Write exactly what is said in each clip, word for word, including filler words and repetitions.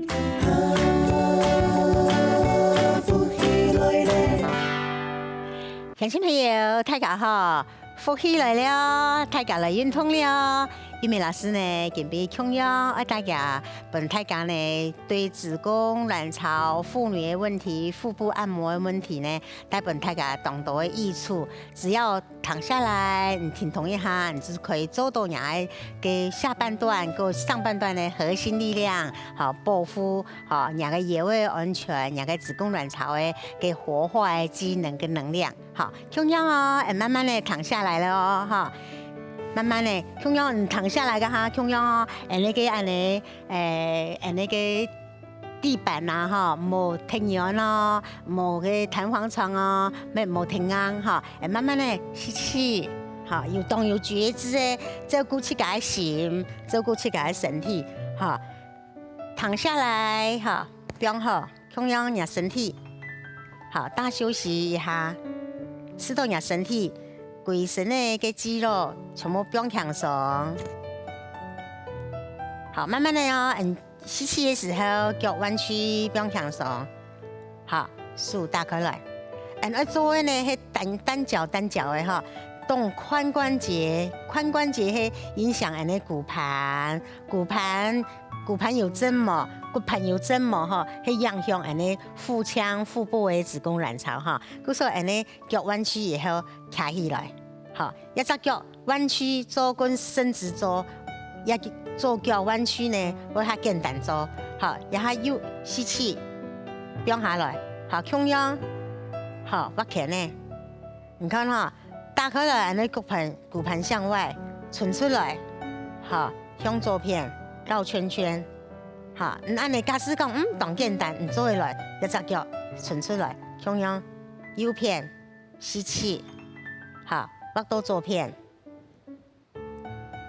鄉親朋友，大家好！福氣來了，大家來運動了。玉美老師呢，今晡共樣愛大家，分大家呢，對子宮卵巢、婦女个問題、腹部按摩个問題呢，帶分大家當多个益處。只要 躺下來，你停動一下，你就可以做到若个下半段跟上半段个核心力量，好，保護，好，若个腰仔安全，若个子宮卵巢个个活化个機能跟能量，好，共樣哦，欸，慢慢的躺下來了哦，哈，慢慢的，共樣你躺下來个哈，共樣哦，欸，恁呢个恁呢，欸，欸，恁呢个 地板啊，吼，無地軟哦，無个彈簧床哦，無無地硬吼，欸，慢慢的吸氣，吼，有動有覺知的照顧自家个心，照顧自家个身體，吼，躺下來，吼，放好，共樣若身體，好，大休息一下，試著若身體，歸身个个肌肉全部放輕鬆。好，慢慢的哦，嗯， 吸氣个時候，腳彎曲放輕鬆，好，手打開來。恁愛做个呢，係單單腳單腳个吼，動髖關節，髖關節係影響恁呢骨盤，骨盤骨盤有正無，骨盤有正無吼，係影響恁呢腹腔腹部个子宮卵巢吼。故所恁呢腳彎曲以後，徛起來，好，一隻腳 彎曲做跟伸直做，也做腳彎曲呢，會較簡單做。好，這下又吸氣，放下來，好，共樣，好，畫圈呢。你看哈，打開來，恁呢骨盤骨盤向外伸出來，好，向左片繞圈圈。好，你恁呢假使講，嗯，當簡單，你做得來，一隻腳伸出來，共樣右片 吸氣，好，畫到左片，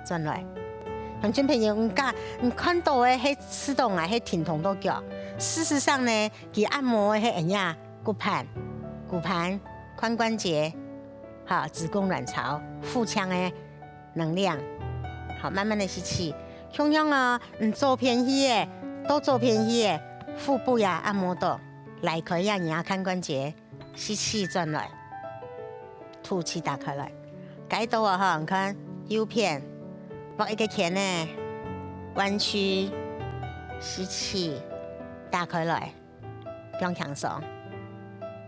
轉來。鄉親朋友，你看，你看著个係試著𠊎係停動到腳，事實上呢，佢按摩个係恁樣，骨盤、骨盤、髖關節，好，子宮卵巢、腹腔个能量，好，慢慢的吸氣。共樣哦，你左片去个，到左片去个，腹部也按摩著，拉開也你个髖關節。 吸氣轉來，吐氣打開來。該到啊哈，你看右片，畫一個圈呢，彎曲，吸氣，打開來，放輕鬆。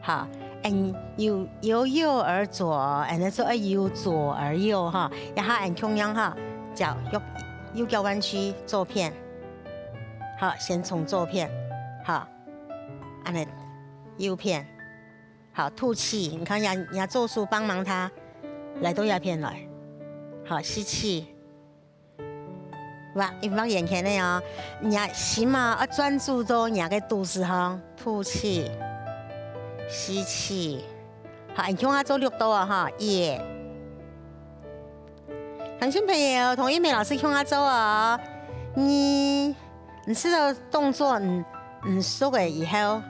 好，嗯，由由右而左，恁呢就愛由左而右哈，然後嗯共樣哈，腳右右腳彎曲，左片，好，先從左片，好，恁呢右片。 好，吐氣，你看，也也做手幫忙他，來到這片來。好，吸氣，畫一畫圓圈个哦，你个心啊，愛專注到你个肚屎項，吐氣，吸氣。好，你共下做六到啊哈，一，鄉親朋友，同玉美老師共下做哦，二， 你試著動作毋毋熟个以後，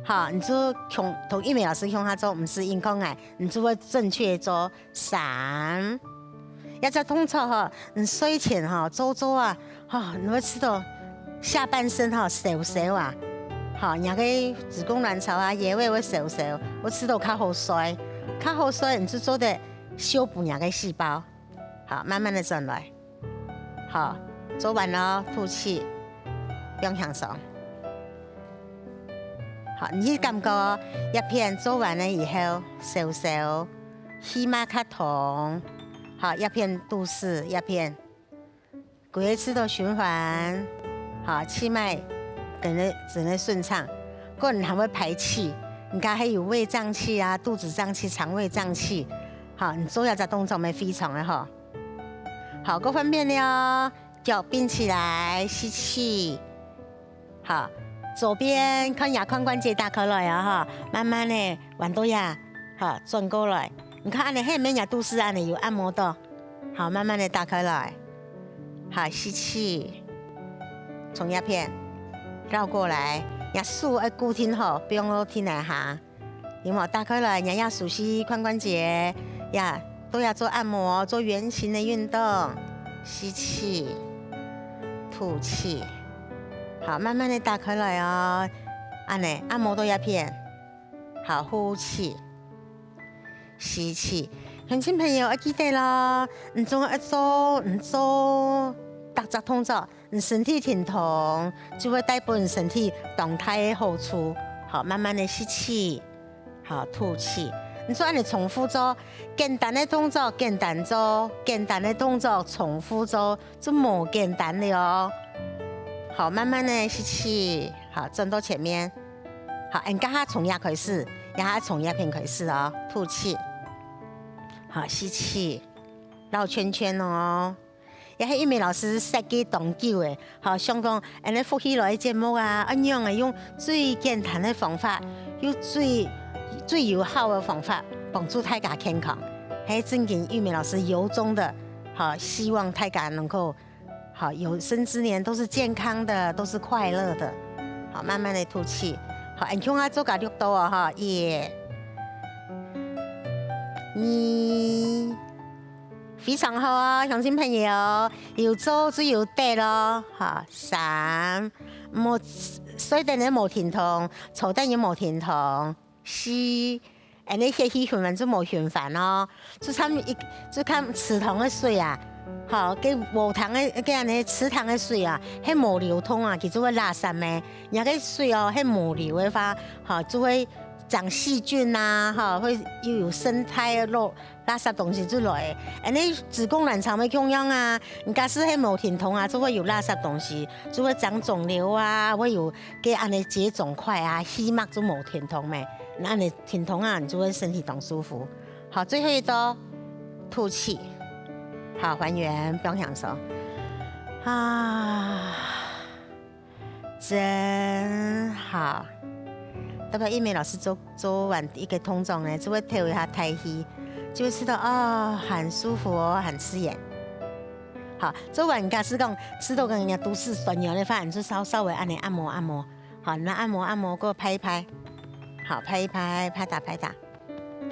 哈，你就共同玉美老師共下做，毋使硬講欸，你就會正確做。三，這隻動作吼，你睡前吼做做啊，吼，你會試著下半身吼燒燒啊，吼，若个子宮卵巢啊，也會會燒燒，會試著較好睡，較好睡，你就做得修補若个細胞。 好，慢慢的轉來。好，做完了，吐氣，放輕鬆。好，你感覺這片做完了以後，燒燒，起碼較痛。好，這片肚屎，這片，規个氣道循環，好，氣脈跟著真个順暢，個人還會排氣，人家還有胃脹氣啊、肚子脹氣、腸胃脹氣，好，你做這隻動作乜非常个好。 好，各方面了，腳併起來，吸氣。好，左邊看這髖關節打開來啊，哈，慢慢的彎到這，好，轉過來。你看恁呢，係毋係這肚屎恁呢有按摩到？好，慢慢的打開來。好，吸氣，從這片繞過來，這手愛固定好，不用落地泥下。 有無？打開來，你也熟悉髖關節，呀，都要做按摩，做圓形的運動。吸氣，吐氣。好，慢慢个打開來哦。恁呢，按摩到這片。好，呼氣，吸氣。鄉親朋友，愛記得咯，你總愛做，你做逐隻動作，你身體停動，就會帶分你身體當大个好處。好，慢慢个吸氣。 好，吐氣。你就恁呢重複做，簡單个動作，簡單做，簡單个動作，重複做，就無簡單了哦。好，慢慢个吸氣，好，轉到前面。好，恁這下從這開始，這下從這片開始哦，吐氣。好，吸氣，繞圈圈哦。 也係玉美老師設計當久个，吼，想講，恁呢福氣來个節目啊，恁樣个用最簡單个方法，又最，最有效个方法，幫助大家健康。係真經玉美老師由衷个，吼，希望大家能夠，吼，有生之年都是健康的，都是快樂的。好，慢慢个吐氣。好，恁樣啊，做个六度哦，吼，一、二、 非常好啊，鄉親朋友，有做就有得咯，哈，三，莫，睡等也無停動，坐等也無停動，四，恁呢血氣循環就無循環咯，就像一，就像池塘个水啊，吼，該禾塘个，該恁呢池塘个水啊，係無流通啊，佢就會垃圾咩，若个水哦，係無流个話，吼，就會長細菌啊，吼，會又有生態个落 垃圾東西就來。恁呢子宮卵巢乜共樣啊，你假使係無停動啊，就會有垃圾東西，就會長腫瘤啊，會有該恁呢結腫塊啊，氣脈就無停動咩。那恁呢停動啊，你就會身體當舒服。好，最後一道，吐氣。好，還原，放輕鬆。啊。 真好。特別玉美老師做，做完一個動作呢，就會敨一下大氣，就會知道，哦，很舒服哦，很自然。好，做完假使講，知道講人家肚屎痠軟个話，你就稍，稍微恁呢按摩按摩。好，那按摩按摩，過拍一拍。好，拍一拍，拍打拍打。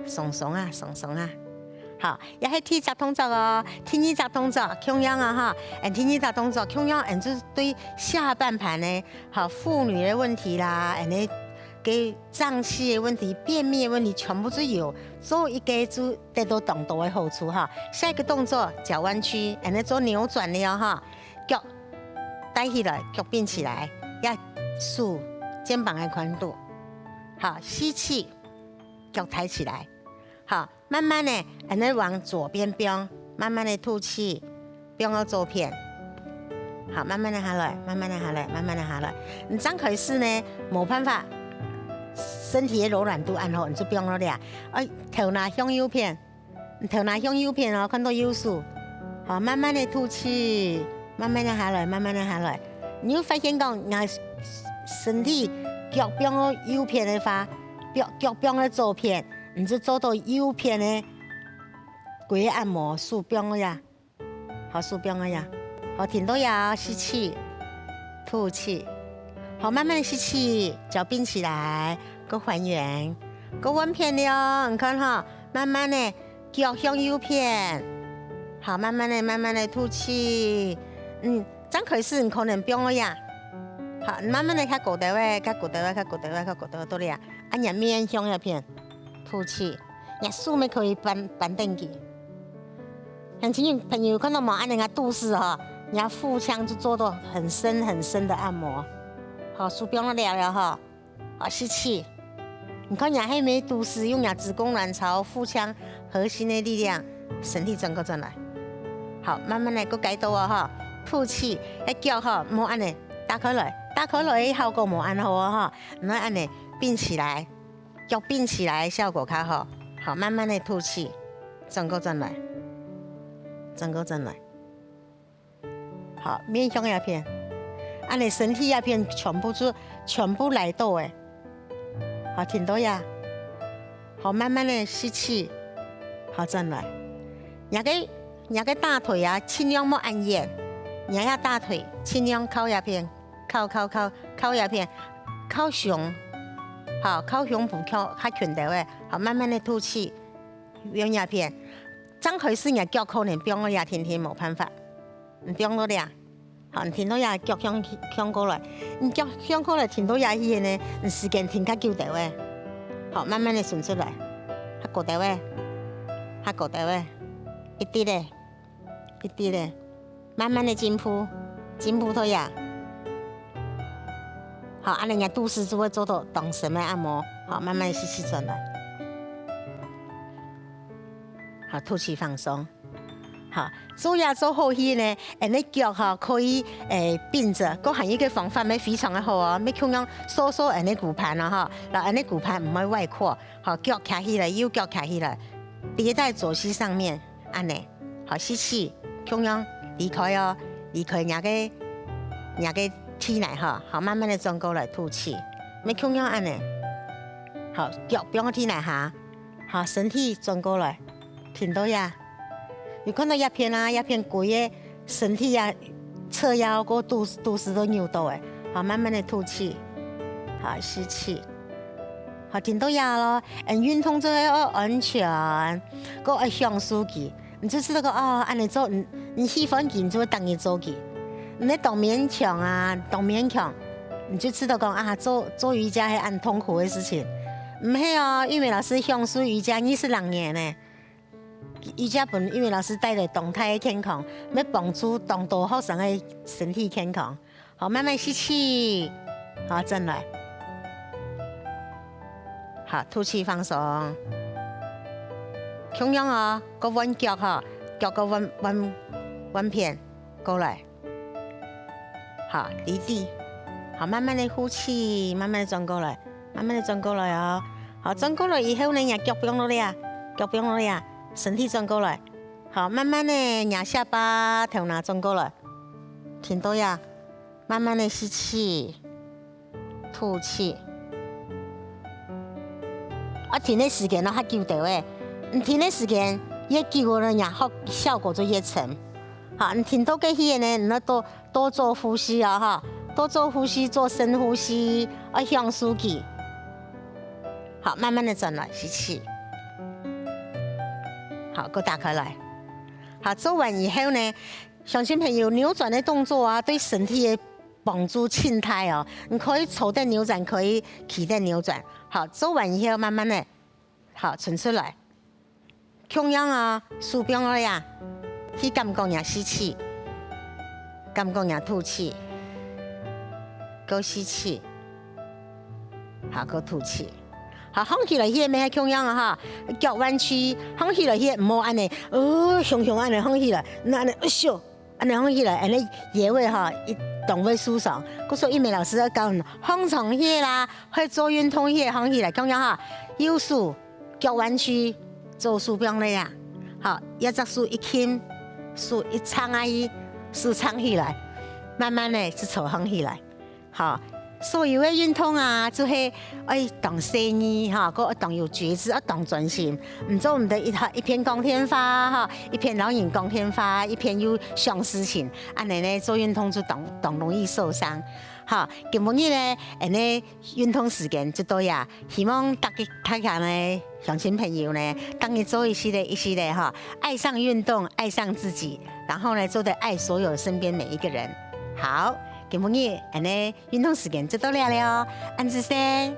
鬆鬆啊，鬆鬆啊。好，這係第一隻動作哦，第二隻動作共樣啊哈，恁第二隻動作共樣，恁就對下半盤呢，好，婦女个問題啦，恁呢个脹氣个問題、便秘个問題，全部都有，做一個就得到當多个好處哈。下一個動作，腳彎曲，恁呢做扭轉了哈，腳抬起來，腳併起來，這手肩膀个寬度，好，吸氣，腳抬起來，好， 慢慢个，恁呢往左片放，慢慢个吐氣，放到左片。好，慢慢个下來，慢慢个下來，慢慢个下來。你正開始呢，無辦法，身體个柔軟度恁好，你就放到這。哎，頭那向右片，你頭那向右片哦，看到右手。好，慢慢个吐氣，慢慢个下來，慢慢个下來。你會發現講，若身體腳放到右片个話，腳，腳放到左片， 你就做到右片个歸个按摩，手放个呀，好，手放个呀，好，停到呀，吸氣，吐氣，好，慢慢吸氣，腳併起來，過還原，過換片了，你看哈，慢慢个腳向右片，好，慢慢个，慢慢个吐氣，嗯，正開始你可能放个呀，好，慢慢个較高兜个，較高兜个，較高兜个，較高兜个，到了呀，啊，你面向那片，吐氣。 若手乜可以扳，扳等佢。鄉親朋友看到無？恁呢个肚屎吼，若腹腔就做到很深很深的按摩。好，手放落了了吼，好，吸氣。你看若係無肚屎，用若子宮卵巢、腹腔、核心的力量，身體整個轉來。好，慢慢个，過解到哦吼，吐氣，該腳吼，莫恁呢，打開來，打開來个效果無恁好哦吼，你愛恁呢，併起來。 腳併起來个效果較好。好，慢慢个吐氣，整個轉來，整個轉來。好，面向這片，恁呢身體這片全部就，全部來到个。好，停到這。好，慢慢个吸氣，好，轉來。若个，若个大腿啊，盡量莫恁遠，若个大腿盡量靠這片。 靠，靠，靠，靠這片，靠胸，好，靠胸脯，靠較近兜个，好，慢慢个吐氣，用這片。正開始若腳可能放到這定定無辦法，你放到這，好，你停到這腳向，向過來，你腳向過來停到這去呢，你時間停較久兜仔。好，慢慢仔伸出來，較高兜仔，較高兜仔，一滴仔，一滴仔，慢慢仔進步，進步到這。好，恁仔若肚屎就會做到當深个按摩。好，慢慢吸氣轉來。好，吐氣放鬆。 好，做這做好去呢，𠊎等个腳吼可以，誒，併著，還有一個方法乜非常个好哦，乜共樣收收𠊎等个骨盤哦，吼，摎𠊎等个骨盤毋會歪曲，吼，腳徛起來，右腳徛起來，迭在左膝上面，恁仔，好，吸氣，共樣離開哦，離開若个，若个地泥吼，好，慢慢仔轉過來吐氣，乜共樣恁仔，好，腳放地泥下。 好，身體轉過來，停到這。有看到這片啊，這片歸个身體啊，側腰个肚，肚屎都扭到个。好，慢慢仔吐氣。好，吸氣。好，停到這咯。嗯，運動做得愛安全，个愛享受佢。 你就知道講，哦，恁仔做，你，你喜歡佢，你就會逐日做佢。你當勉強啊，當勉強，你就知道講啊，做，做瑜伽係恁痛苦个事情。毋係哦，玉美老師享受瑜伽二十零年呢。瑜伽分玉美老師帶來當大个健康，乜幫助當多學生个身體健康。 好，慢慢吸氣，好，轉來。好，吐氣放鬆。共樣哦，過換腳吼，腳過換，換，換片，過來。好，離地。好，慢慢仔呼氣，慢慢仔轉過來，慢慢仔轉過來哦。好，轉過來以後呢，若腳放落來啊，腳放落來啊，身體轉過來。好，慢慢仔，若下巴、頭那轉過來，停到這。 慢慢仔吸氣，吐氣。啊，停个時間呢，較久兜仔。你停个時間越久呢，若效，效果就越深。好，你停到該去呢，你愛多，多做呼吸哦，哈，多做呼吸，做深呼吸，愛享受佢。好，慢慢仔轉來，吸氣。好，過打開來。好，做完以後呢， 鄉親朋友，扭轉个動作啊，對身體个幫助盡大哦。你可以坐等扭轉，可以企等扭轉。好，做完以後慢慢仔，好，伸出來。共樣啊，手放落來啊，去感覺若吸氣，感覺若吐氣，過吸氣，好，過吐氣。好，䟘起來去乜共樣啊哈，腳彎曲，䟘起來去毋好恁仔，呃，雄雄恁仔䟘起來，那恁仔，哎喲， 恁仔䟘起來，恁仔腰仔吼，一定會受傷。故所以玉美老師愛教你䟘床去啦，去做運動去䟘起來，共樣哈，右手腳彎曲，左手放落啊。好，這隻手一撳，手一撐啊去，手撐起來，慢慢仔就坐䟘起來。 好，所有个運動啊，就係愛當細膩哈，過愛當有覺知，愛當專心。毋做毋得一下，一片講電話哈，一片摎人講電話，一片又想事情，恁仔呢，做運動就當，當容易受傷。好，今晡日呢，恁仔運動時間就到這，希望大家，大家呢，鄉親朋友呢，逐日做一息仔，一息仔哈，愛上運動，愛上自己，然後呢，做得愛所有身邊每一個人。好，今晡日恁仔 運動時間就到這了，恁仔細。